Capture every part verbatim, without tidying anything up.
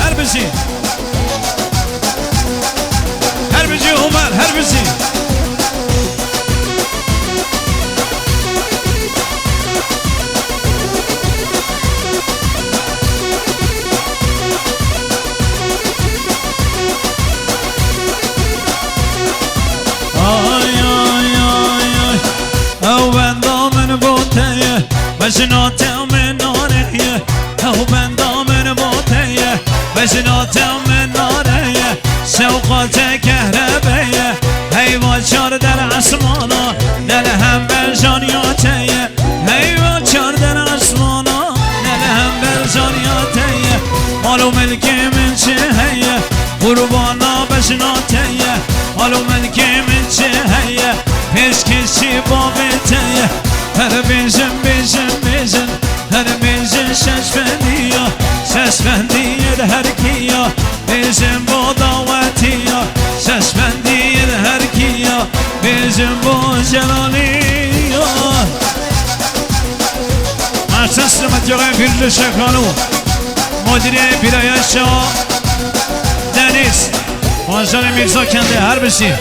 Her bijî. Her bijî Homar, her bijî. Ay, ay, ay, ay. Ew benda min bo te ye, bejna te min nare ye. Ew benda min bo te ye, bejna te min nare ye. Şewqa te kehrebe ye, heyva çar der esmana, ne li hember janiya te ye. Heyva çar der esmana, ne li hember janiya te ye. Mal û milkê min çi heye, qurbana bejna te ye. Mal û milkê min çi heye, pêşkêşî bavê te ye. Her bêjin, bêjin, bêjin, her bêjin şeş fendiya, şeş fendiyê li her kiya. Bêjin bo dawetiya, şeş fendiyê li her kiya. Bêjin bo Celaliya. Mersin Slimetiya Pîrli Şekalo. Mudirê pîrayişa Deniz. Bajarê Mîrza Kendê, her bijî.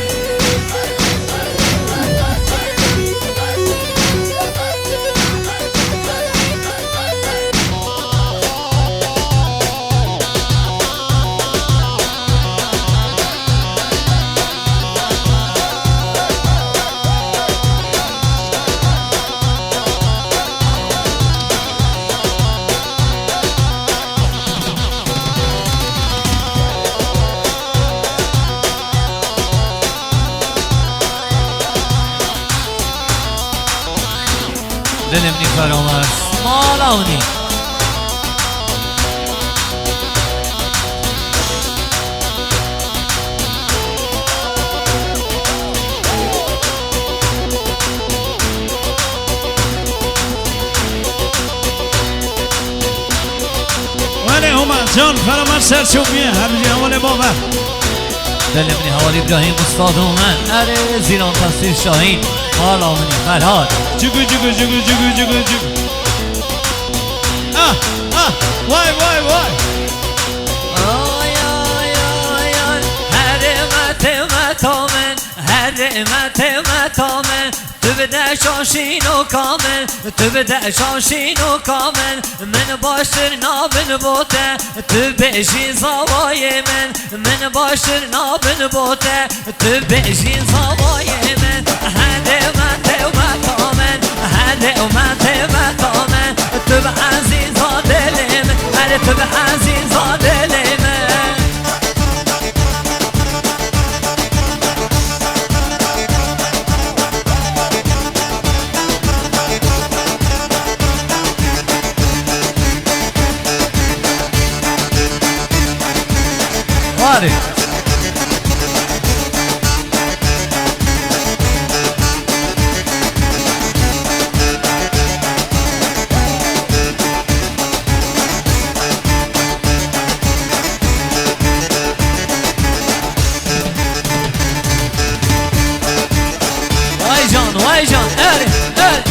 Dilê min î feramas. Mala min î. Welê Homa can, feramas ser çû bûye, her bijî hevalê baver. Dilê min î heval Îbrahîm Ustad û min. Erê Zîlan Tesîr Şahîn. Mala min î Ferhat. Cugu, cugu, cugu, cugu, cugu, cugu. Ah, ah, vay, vay, vay. Ay, ay, ay, ay. Herê me tê me to min. Herê me tê me to min. Tu bi de şaşîn û ka min. Tu bi de şaşîn û ka min. Min baştir nabin bo te. Tu bêjî zavayê min. Min baştir nabin bo te, tu bêjî zavayê min. Hedê me tê me ta min, hedê me tê me ta min. Tu bi ezîza dilê min, erê tu bi ezîza dilê min. Warê. Vay can, vay can, erê, erê.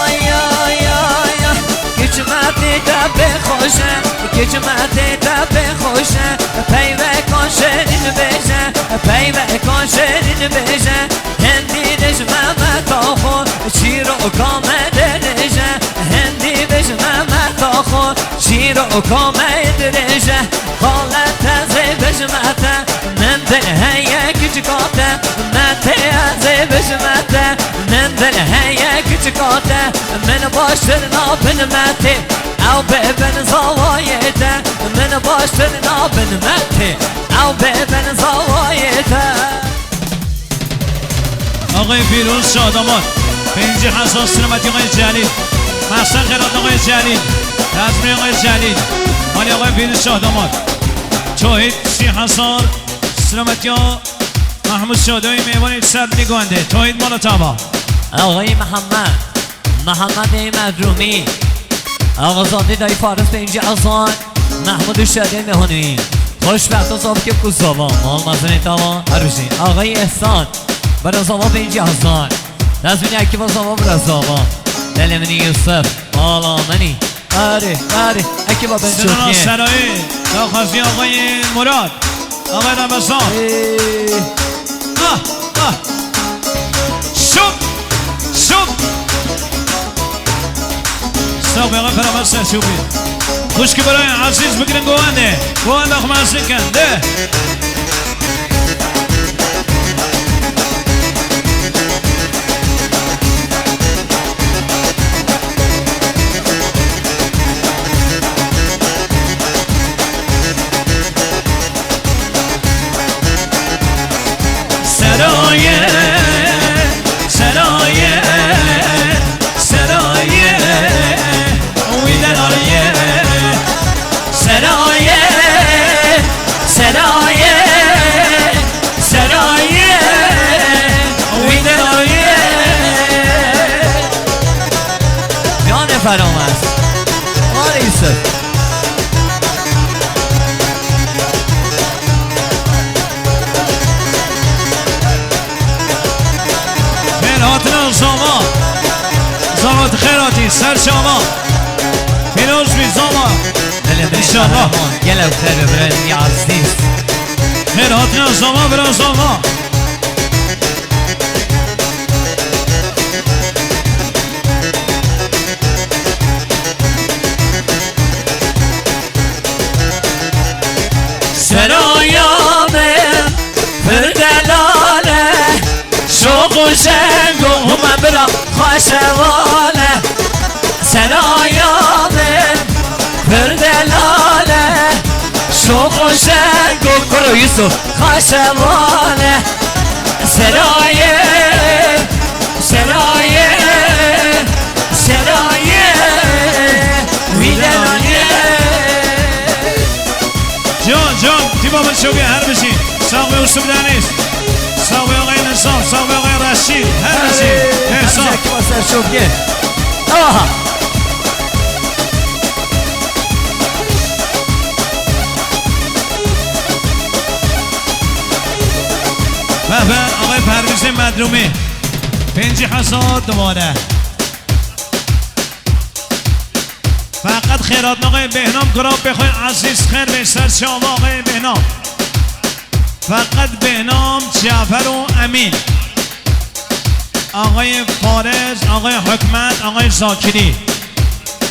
Ay, ay, ay, ay. Kiç me tê te pê xweş e, kiç me tê te pê xweş e. Peyveka şêrîn bêje, peyveka şêrîn bêje. Hindî dij me me ta xwe, çîroka me dirêje. Hindî bij me me ta xwe, çîroka me dirêje. Xalet ez ê bijme te, min dil heye kiçika te. Me tê ez ê bijme te, min dil heye kiçika te. Min baştir nabin me tê, ew bêbin zawayê te. Min baştir nabin me tê, ew bêbin zawayê te. آقای پیروز شاهداماد، پنجاه هزار سلامتی آقای جلیل، محسن خیرات آقای جلیل، تزمی آقای جلیل، مالی آقای پیروز شاهداماد، توحید سی هزار سلامتی ها، محمود شادوی میوان سر نیگونده، توحید مالا تابا. آقای محمد، محمد مظلومی. Axa Zadê dayî Faris pêncî hezar. Mehmûd û Şadê Mehanî. Xoşbext û Zavkê ku zava. Mal mezinê tawa. Her bijî. Axayê Ehsan. Bera zava pêncî hezar. Dezmînê ekiba zava bira zava. Delê minî Yusuf. Mala menî. Erê, erê. Ekiba ben Sinana çok iyi. Serayê. Daxwaziya axayê Murat. Axayê Remezan. Ê. Ah, ah. Şop, şop. Sağ be, beraber ser şopi. Xwişkî birayê ezîz bigirin govendê. Govenda xwe mezin kin. De. Serayê, serayê, serayê, wî derayê. Serayê, serayê, serayê, wî derayê. Canê Feramez. Mala Yusuf. Xêr hatina zava. Zava tu xêr hatî, ser çava. Pîroz bî zava. Dilê min înşallah. Gel ew xêr be birayê min ya ezîz. Xêr hatina zava, bira zava. Seraya min pir delal e, şox û şeng û hûme bira xweşewal e. Seraya min pir delal e, şox û şeng û kuro Yusuf xweşewal e. Serayê, serayê, serayê, wî derayê. Can, can, tîma min şewbî her bijî. Sağ be Yusuf Deniz. Sağ be ağay Nizam, sağ be ağay Reşîd. Her bijî. Her sağ. Ekiba ser şewbî. Aha. Be be, ağay Pervîzê Medrûmî. Pêncî hezar dubare. Feqet xêratnaxê Bêhnam Kurapê xwe ezîz xêr bê ser çava axê Bêhnam. Feqet Bêhnam, Cafer û Emîn. Axayê Fariz, axayê Hikmet, axayê Zakirî.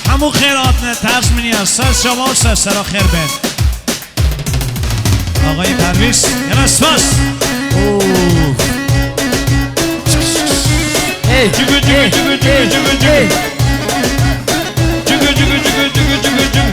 Hemû xêr hatine ters min ya ser çava û ser sera xêr bên. Ağayê Pervîz, yine spas. Of. Hey, cügü, cügü, hey, cügü, cügü, hey, cügü, cügü. Hey. Cügü, cügü, cügü, cügü, cügü, cügü.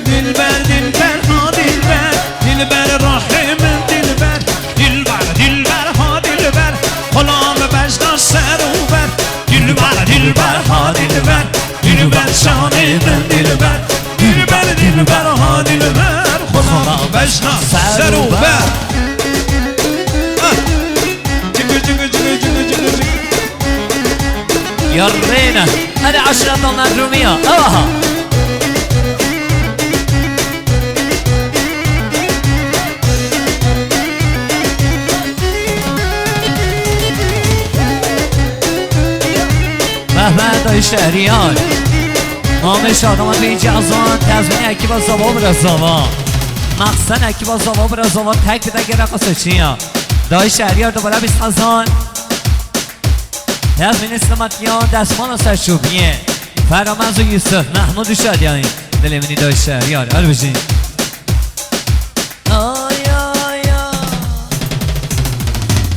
Dilber, dilber, ha dilber, dilber, rahim dilber. Dilber, dilber, ha dilber, xulam bejna ser û ber. Dilber, dilber, ha dilber, dilber, şanê min dilber. Dilber, dilber, ha dilber, xulam bejna ser û ber. Ah. Cıgı, cıgı, cıgı, cıgı, cıgı, cıgı. Ya rêne, hadi aşiretan Medrûmiya, ew aha. Mehmet Dayı Şehriyar. Mamê Şadoman Beyci Azan, tezmînê ekiba Zava bira Zava. Mexsen ekiba Zava bira Zava, tek bir de gene qasa çiya. Dayı Şehriyar dubare bîst hezar. Tezmînê Slimatliyan, destmala ser şobiye. Feramez û Yusuf, Mehmud û Şadiyanî. Dilê min î Dayı Şehriyar, her bijî. Ay, ay, ay.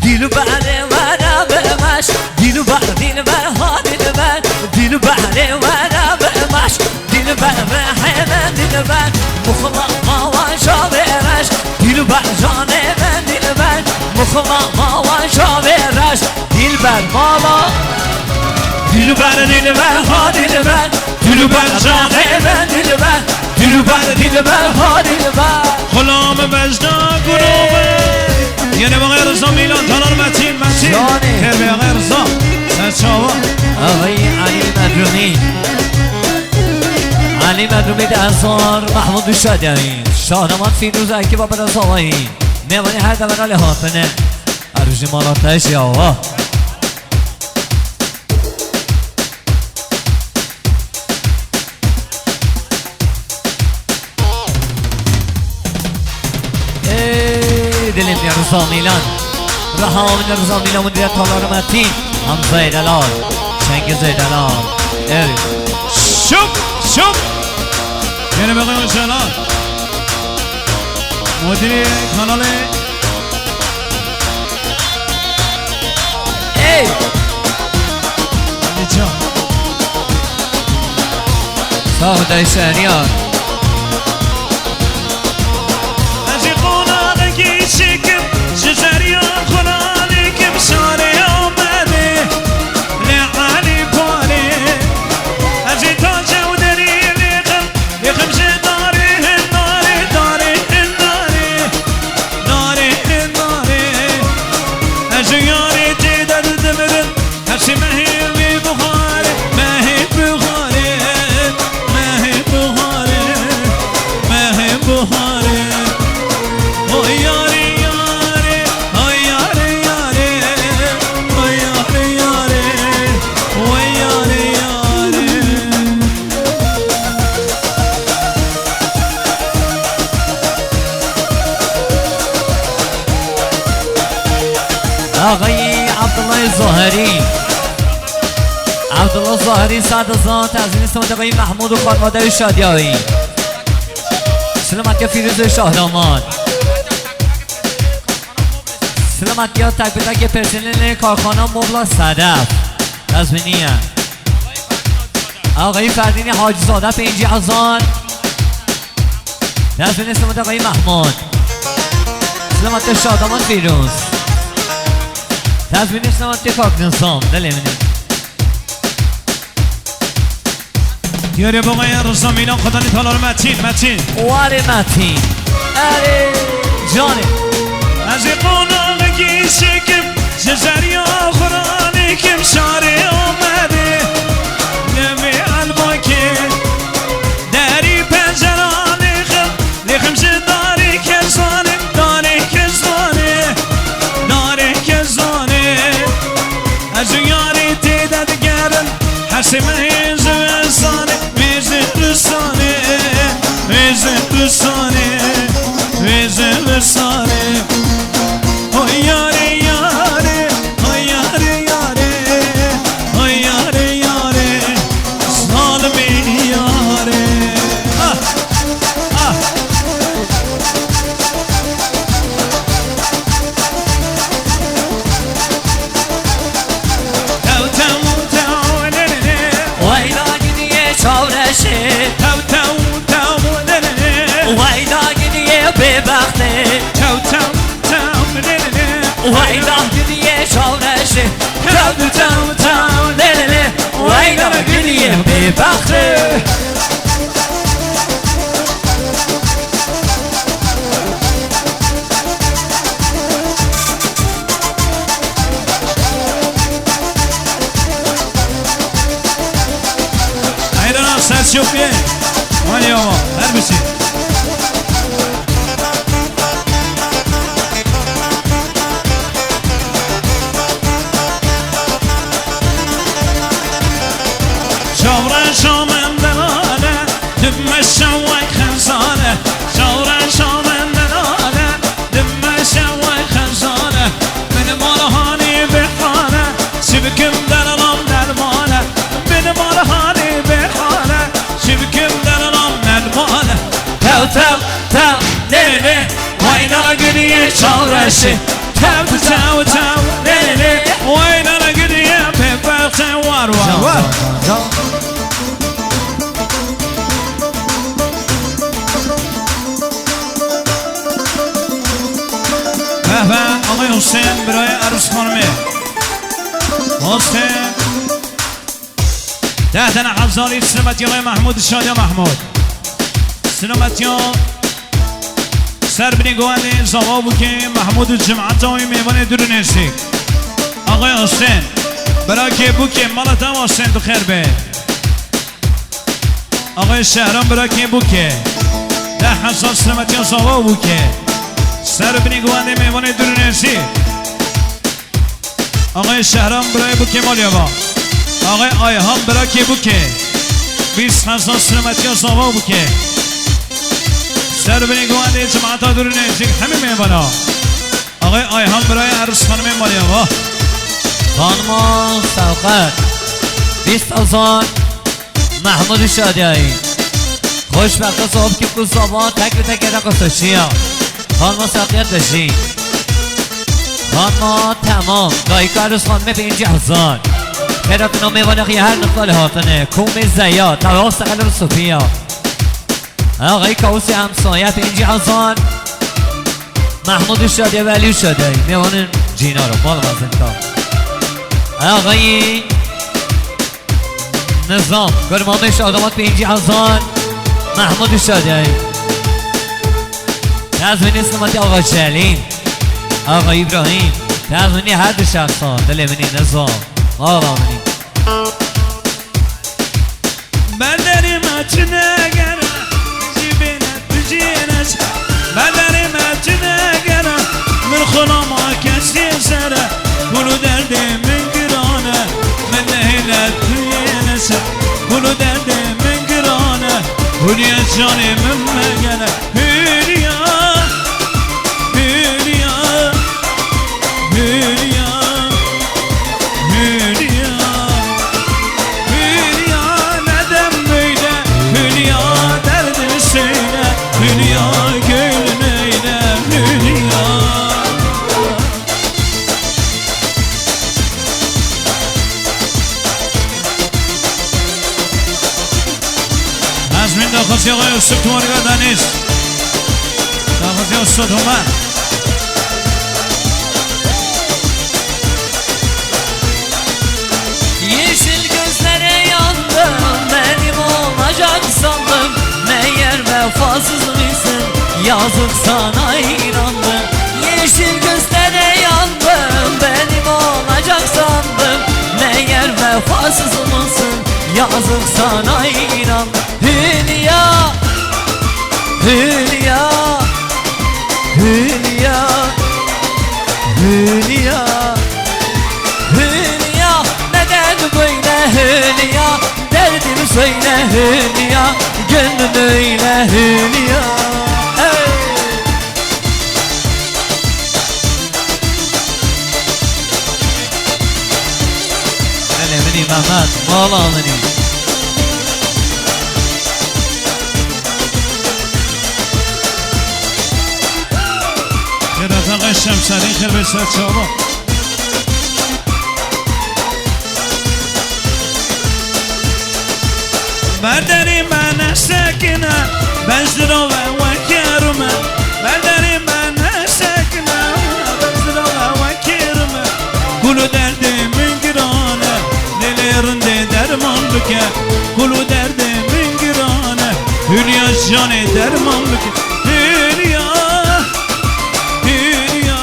Dilberê were bimeş, dilber, dilber, ha dilber. Dilberê were bimeş, dilber, rehê min dilber. Muxla qawa şavê reş, dilber, canê min dilber. Mux Mama wa çavê reş, dilber mala. Dilber, dilber, ha dilber. Dilber, çavê me dilber. Dilber, dilber, ha dilber. Xulam bejda gurove. Yeni bana Rıza Milan, Talar Metin, Metin. Canê. Terbiye Rıza. Sen çava. Ağayî Elî Medrûmî. Elî Medrûmî de Ensar, Mehmûd Şadiyayî. Şahraman Fîrûz, ekîba Bira Savayî. Mêvanê her deverê lê hatine. Her bijî mala te jî awa. Ey, dilê min Rıza Milan. Reha min Rıza Milan, min diye Talar Metin. Hamzayê Delal. Çengizê Delal. Ey. Şup, şup. Yeni bakın Öcalan. Mudirê kanalê. Ey! Hadi can. Sağ ol, Şehriyar. Ez jî qonaxekî çikim, ji zerya xunanîkim şarê Amedê. Lê Elî Parê, ez jî tace û derî lêxim. Yexim ji darê hin darê, darê hin darê, darê hin darê. Ez ji yarê tê de dimirim, hepsî mehê wî buxarê, mehê buxarê, mehê buxarê, mehê buxarê. Oy yarê yarê, oy yarê yarê, oy yarê yarê, oy yarê yarê. Ağayî Abdullah Zoherî. Abdullah Zoherî, Sadizan, tezînê Semed Ağayî Mehmûd û xanwade û şadiyayî. Silematiya Fîrûz û Şahraman. Silematiya tek bi tekê personelê karxana Mobla Sedef. Tezmîniye. Ağayî Ferdînî Hacîzade pêncî hezar. Tezmînê Silematiya Ağayî Mehmûd. Silematiya Şahdaman Fîrûz. Tezmînê Silematiya Kak Nizam. Dilê min e. Yore baba ya Rıza Milan, Xwedanê Talar Metin, Metin. Warê Metin. Erê canê. Ez ê qonaxekî çêkim, ji zerya xuranikim şarê Amedê. Demê elmakê, derî penceranê xim, lêxim ji darê kezanê, darê kezanê, darê kezanê. Ez û yarê tê de digerin, hesê me hê zivistanê, wê zivistanê, wê zivistanê, wê zivistanê. Hoy yarê yarê, hoy yarê yarê, hoy yarê yarê, zalimê yarê. Ah! Ah! Tew, tew, tew, lê, lê, lê. Weyla gidiyê çawreşê. Tew, tew, tew, lê, lê, lê. Weyla gidiyê bêbextê. Tew, tew, tew, lê, lê, lê. Weyla gidiyê çawreşê. Tew, tew, tew, lê, lê, lê. Weyla gidiyê bêbextê. Eyrana ses yok ye. Hadi ama, her bir şey. Çavreşa min delale, dimeşa wey xezale. Çavreşa min delale, dimeşa wey xezale. Min mal hanî bihale, çi bikim delalam dermale. Min mal hanî bihale, çi bikim delalam dermale. Tew, tew, tew, lê, lê, lê. Wayna gidiyê çavreşê. Tew, tew, tew, lê, lê, lê. Wayna gidiyê bêbextê, war, war, war. Can, can, can. Ve Ağay Hüseyin, birayê Eruz Xanimê. Hüseyin. Deh tane hezarî sinemetiya Ağay Mahmud, Şadiya Mahmud. Sinemetiya ser binî govendê Zava Bûkê, Mahmud û cemaeta wî, mêvanê dûr û nêzîk. Ağay Hüseyin, birakê Bûkê, mala te Hüseyin, tu xêr be. Ağay Şehran, birakê Bûkê. Deh hezar sinemetiya Zava Bûkê. Ser binî govendê, mêvanê dûr û nêzîk. Ağay Şehran, birayê Bûkê, maliya va. Ağay Ayhan, birakê Bûkê. Bîst hezar sinemetiya Zava Bûkê. Ser binî govendê, cemaeta dûr û nêzîk, hemî mêvana. Ağay Ayhan, birayê Eruz Xanimê, maliya va. Xanima Sewqet. Bîst hezar. Mahmud Şadiyayî. Xoşbexta sahibkî ku Zava tek bi tek êda qeseşiya. Xanima Saqiya Dejî. Xanima Temam. Dayika Eruz Xanimê pêncî hezar. Xêratina mêvanê xwe yê her nifta lê hatine. Komê Zeya. Tewa Seqel Sofiya. Ağayî Kawusê Hemsaye pêncî hezar. Mahmud Şadiye ve Elî Şadiye. Mêvanên cînar û mal mezinka. Ağayî Nizam, Kurmameş Adamat pêncî hezar, Mahmud Şadiye. Tezmînê sinematî Axa Celîl, Axa Îbrahîm, tezmînê her du şexsan, dilê min î Nizam, mala min î. Berderî me çi negere, jî bêne tu jî neçe. Berderî me çi negere, min xulama kesê sere. Gul û derdê min giran e, min nehêle tu yê neçe. Gul û derdê min giran e, Hülya canê min megere. Hülya, Hülya, Hülya, Hülya, Hülya, neden böyle? Hülya, derdini söyle. Hülya, gönlün öyle. Hülya. Nazmîn daxwaziya xwe Yusuf Tumarî ve Daniz. Daxwaziya Usta Tumer. Yeşil gözlere yandım, benim olacak sandım. Meğer vefasız mısın, yazık sana inandım. Yeşil gözlere yandım, benim olacak sandım. Meğer vefasız mısın, yazık sana inandım. Hülya, Hülya, Hülya, Hülya, Hülya, neden böyle Hülya? Derdini söyle Hülya, gönlün öyle Hülya. Hey! Gelê min î Mehmet, mala min î. Xêrata xwe Şemsedîn, xêr be ser çava. Berderî me nesekine, bezira ve wekerime. Berderî me nesekine, bezira ve wekerime. Gul û derdê min giran e, lê lê rindê derman bike. Gul û derdê min giran e, Hülya canê derman bike. Hülya, Hülya,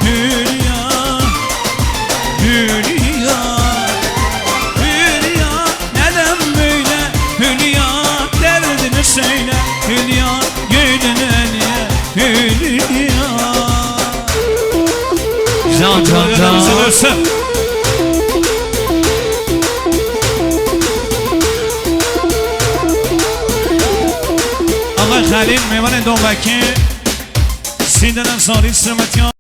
Hülya, Hülya, Hülya, neden böyle? Hülya, derdini söyle. Hülya, gönlün ölüye. Hülya. Can, can, can. Ağay Xelîl, mêvanê Dovekê, Sîndene Zarî, Sirmetiya.